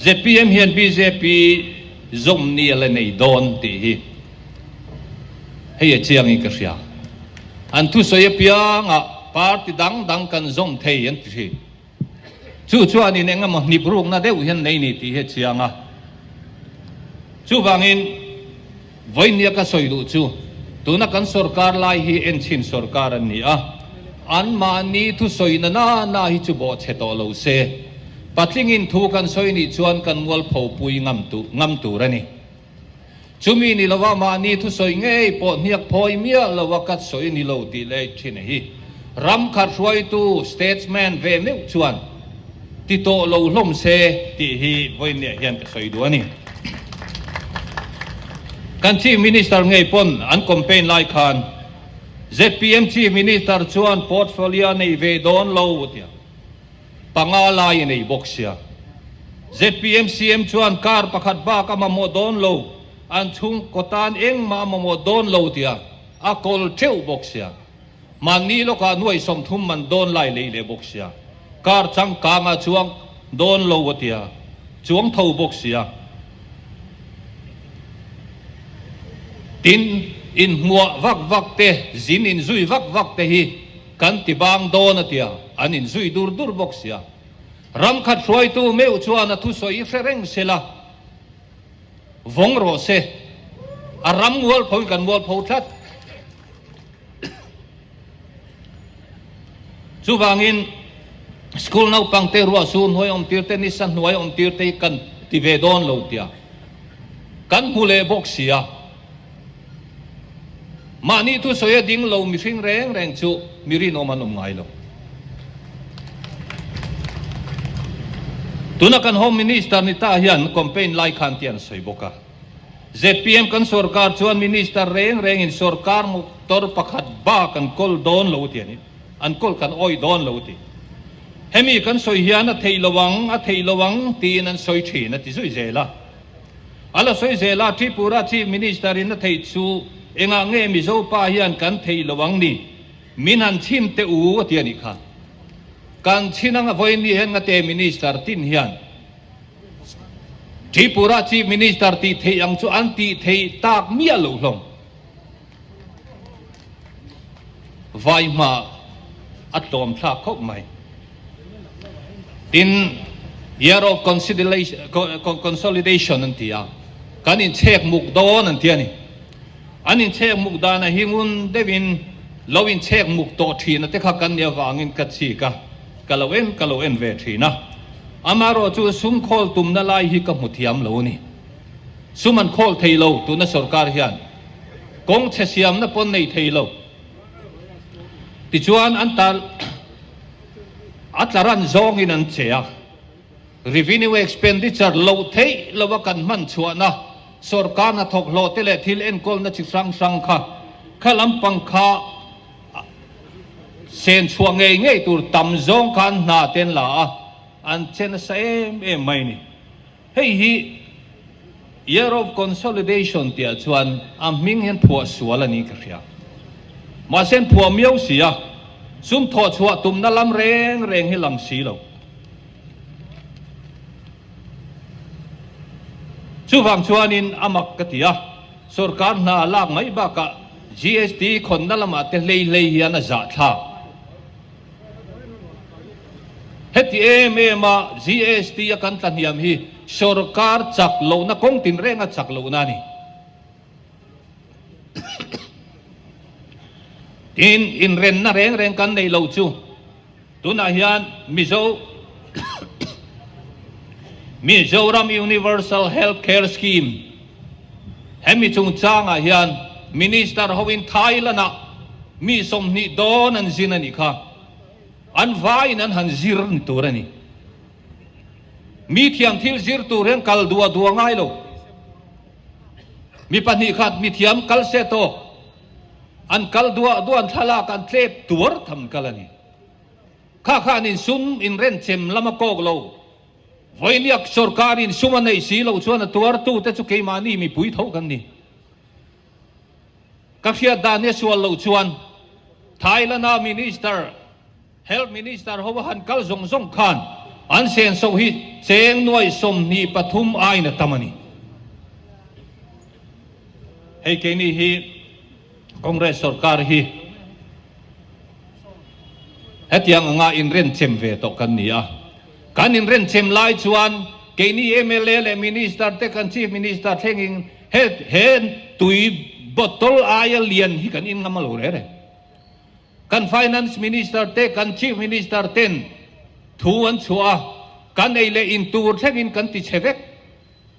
Zpm hian bjp zawm ni a la nei dawn tih hi hei a chiangin ka hria. An thusawi apiangah party dang dang kan zawm thei an ti thin. Chu chuanin eng emaw hnip rukna deuh hian nei ni tih hi a chiang a. Chuvangin vawinia ka sawi duh chu tuna kan sorkar lai hi enchhin sorkar an ni a, anmahni thusawina na na hi chu bawhchhe tawh lo se, patlingin thu kan sawi nih chuan kan mualpho pui ngam tur a ni. Chumi ni lova mahni thusawi ngei pawh hniak phawi miah lova ka sawi ni lo tih leh thin hi ram khat hruaitu statesman ve meuh chuan ti tawh lo hlawm se tih hi vawiinniah hian ka sawi duh a ni. Kan Chief Minister ngei pawn an campaign lai khan zpm Chief Minister chuan portfolio nei ve dawn lo tia. Panga lai a nei bawk sia. Zpm CM chuan car pakhat bak a mamawh dawn lo, an chhungkaw tan engmah a mamawh dawn lo tia a kawl teuh bawk sia. Mahni lawkah nuai 30 man dawn lai lei leh bawk sia. Car changkang a chuang dawn lo a tia chuang tho bawk sia. Tin, inhmuah vak vak te, zin inzui vak vak te hi Kan ti bang dawn a tia, an inzui dur dur bawk sia. Ram khat hruaitu meuh chuan a thusawi hre reng se la, vawng rawh se. A ram mualpho in kan mualpho tlat. Chuvangin school naupang te ruah sur hnuai awm tir te, nisa hnuai awm tir te hi kan ti ve dawn lo tia kan hmu leh bawk sia. Mahni thusawi a ding lo mihring reng reng chu mi rinawm an awm ngai lo. Tuna kan Home Minister ni ta hian campaign lai khan tih an sawi bawk a. Zpm kan sorkar chuan Minister reng rengin sorkar motor pakhat bak an kawl dawn lo tih a ni. An kawl kan awih dawn lo tih. Hemi kan sawi hian a theih lo ang, a theih lo ang tiin an sawi thin a ti zui zel a. A la sawi zel a, Tripura Chief Minister in a theih chu engah nge Mizo pa hian kan theih lo ang ni? Min han chhin teh u a ti a nih kha. Kan chhin anga vawiin ni hian ngate Minister tin hian Tripura Chief Minister tih theih ang chu an tih theih tak miah loh hlawm. Vai hma a tlawm thlak khawp mai. Tin, Year of Consolidation an ti a, kan inchhek muk dawn an ti a ni. An inchhek muk danah hi ngun deuhin lo inchhek muk tawh thin a te kha kan nih avangin ka chik a, ka lo en ka lo en ve thin a. Amaherawhchu sum khawl tumna lai hi ka hmu thiam lo a ni. Sum an khawl thei lo tuna sorkar hian kawng chhe siamna pawn nei thei lo. Tichuan an tal a tla ran zawngin an che a, revenue expenditure loh theih loha kan hman chhuahna sorkar hnathawk hlawh te leh thil enkawlna chi hrang hrang kha kha lampang kha sen chhuah ngei ngei tur tam zawng khan hna te an la a, an che nasa em em mai a ni. Hei hi Year of Consolidation tih ah chuan a hming hian phuah sual a ni ka hria. Mahse an phuah miau si a, sum thawh chhuah tumna lam reng reng hi lang si lo. Chuvang chuanin a mak ka ti a, sorkar hna lak mai bakah GST khawnna lamah te hlei hlei hian a zahthlak. Heti em em a GST a kan tla hniam hi sorkar chak lohna kawng tinreng a chak lohna a ni. Tin, inrenna reng reng kan neih lo chu tunah hian Mizo Mizoram Universal Health Care Scheme hemi chungchangah hian Minister hoin Thailand-ah mi 20 dawn an zin a nih kha. An vaiin an han zir ni tur a ni. Mi thiam thil zir tur hian kal duah duah ngai lo. Mi pahnih khat mi thiam kal se tawk an kal duah duah an thlalak an tlep tuar tham kal a ni. Kha khan in sum in renchem lam a kawk lo. Vawiiniak sorkar in sum a neih si loh chuan a tuartute chu keimahni mipui tho kan ni. Ka hriat dan hi a sual loh chuan Thailand-a Minister, Health Minister ho a han kal zawng zawng khan. an senso hi cheng nuai 23 aiin a tam a ni. Hei keini hi Congress sorkar hi hetiang anga inrenchem ve tawh kan ni a. Kan inrenchem lai chuan keini mla leh Minister te kan Chief Minister thlengin he he tui bottle aia lian hi kan in ngam a lo reh reng. Kan Finance Minister te kan Chief Minister ten thu an chhuah a, kan ei leh in tur thlengin kan ti chhe vek.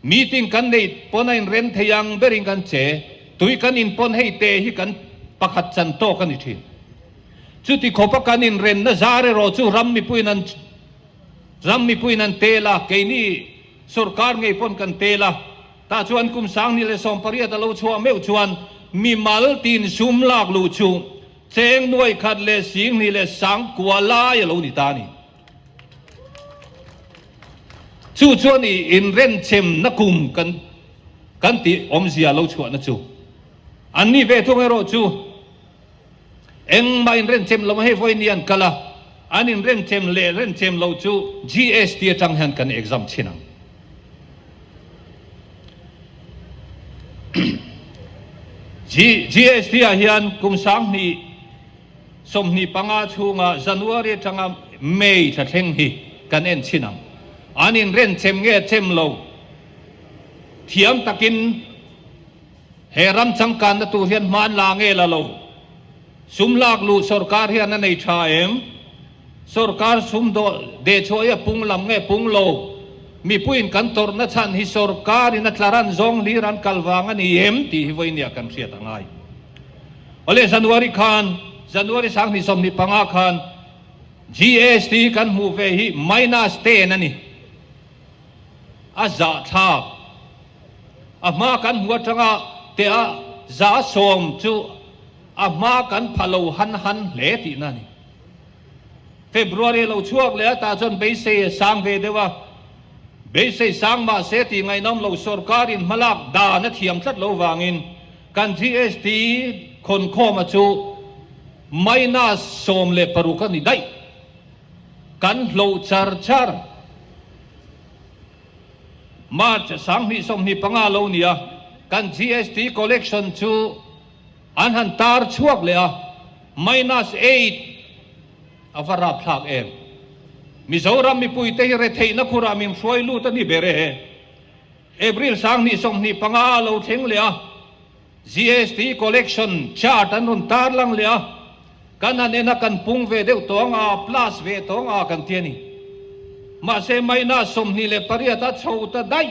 Meeting kan neih pawn a inrem thei ang berin kan che, tui kan in pawn hei te hi kan pakhat chan tawk a ni thin. Chuti khawpa kan inremna zar erawh chu ram mipuiin an ram mipuiin an tel a, keini sorkar ngei pawn kan tel a, tah chuan kum 2018 a lo chhuah meuh chuan mimal tin sum lak luh chu cheng nuai khat leh 20 leh 90 lai a lo ni ta a ni. Chu chuan i inrenchem na kum kan kan tih awmzia lo chhuahna chu an ni ve thung erawh chu engmah inrenchem lo hei vawi ni an kal a, an inrenchem leh renchem lo chu GST atang hian kan exam chhin ang. GST ah hian kum 20 25 chhunga January atanga May thla thleng hi kan en chhin ang. An inrenchem nge chem lo thiam takin he ram changkanna tur hian hman la nge la lo. Sum lak luh sorkar hian a nei tha em? Sorkar sum dawh dehchhuah hi a pung lam nge pung lo? Mipuiin kan tawrhna chhan hi sorkarin a tlaran zawng hlir an kal vang a ni em tih hi vawinia kan hriat a ngai. Awle January khan, January 2025 khan GST kan hmuh ve hi minus 10 a ni. A zahthlak. A hma kan hmu atanga teh a za sawm chu a hma kan pha lo han han hle tihna a ni. February lo chhuak leh a tah chuan beisei a sang ve deuh a, beisei sang mahse tih ngaihnawm lo sorkarin hmalak dan a thiam tlat lo vangin Kan GST khawnkhawma chu minus 16 a ni daih. Kan hloh char char. March 2025 lo nia kan GST collection chu an han tar chhuak leh a, minus 8 a va rapthlak em. Mizoram mipuite hi retheihna khurah min hruai lut a ni ber e. April 2025 a lo thleng leh a, GST collection chart an rawn tarlang leh a, kan han en a kan pung ve deuh tawng a, plus ve tawng a kan ti a ni. Mahse minus 28 a chho ta daih.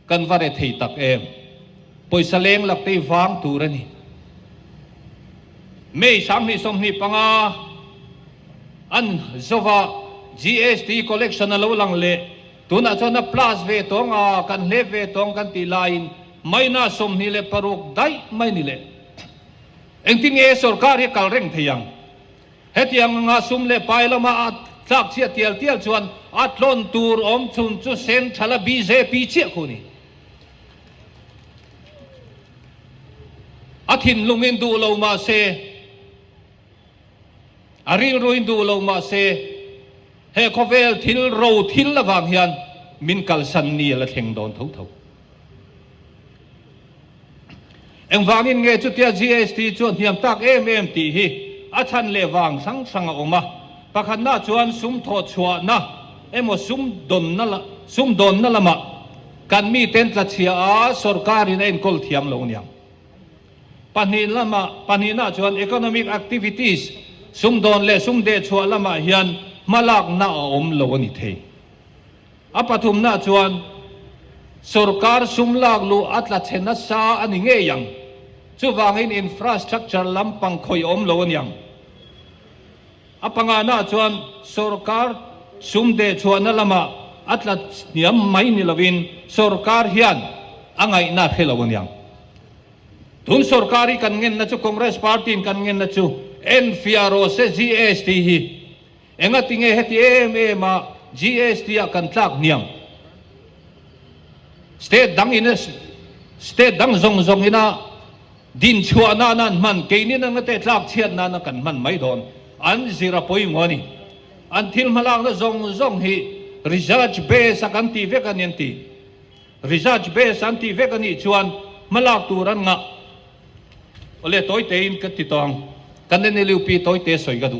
Kan va re thei tak em. Pawisa leng lak te hi vang tur a ni. May 2025 an zova GST collection a lo lang leh. Tunah chuan a plus ve tawng a, kan hlep ve tawng kan tih laiin minus 26 daih mai ni leh. Engtin nge sorkar hi kal reng thei ang? Hetiang anga sum leh pai lama a tlak chhiat tial tial chuan a tlawn tur awm chhun chu Central a bjp chiah khu ni. A thinlungin duh lo mahse, A rilruin duh lo mah se, he khawvel thil ro thil avang hian min kalsan ni a la thleng dawn tho tho. Engvangin nge chutia GST chu a hniam tak em em tih hi a chhan leh vang hrang hrang a awm a. Pakhatna chuan sum thawh chhuahna emaw sum dawnna sum dawnna lamah kan miten tlachhia a sorkarin a enkawl thiam lo aniang. Pahnih lamah, pahnihna chuan economic activities, sumdawn leh sumdehchhuah lamah hian hmalakna a awm lo a ni thei. A pathumna chuan sorkar sum lak luh a tla chhe nasa a ni ngei ang. Chuvangin infrastructure lampang khawih a awm lo a niang. A pangana chuan sorkar sumdehchhuahna lamah a tla hniam mai ni lovin sorkar hian a ngaihna hre lo a niang. Tun sorkar hi kan ngenna chu Congress party in kan ngenna chu enfiah rawh se GST hi engati nge heti em em a GST ah kan tlak hniam state dang in state dang zawng zawng ina din chhuah nana an hman keini nanga te tlak chhiat nana kan hman mai dawn an zir a pawimawh a ni. An thil hmalakna zawng zawng hi research base a kan tih vek a ni an ti. Research base an tih vek a nih chuan hmalak tur an ngah. Awle tawi tein ka ti tawh ang. Kan NLUP tawi te sawi ka duh.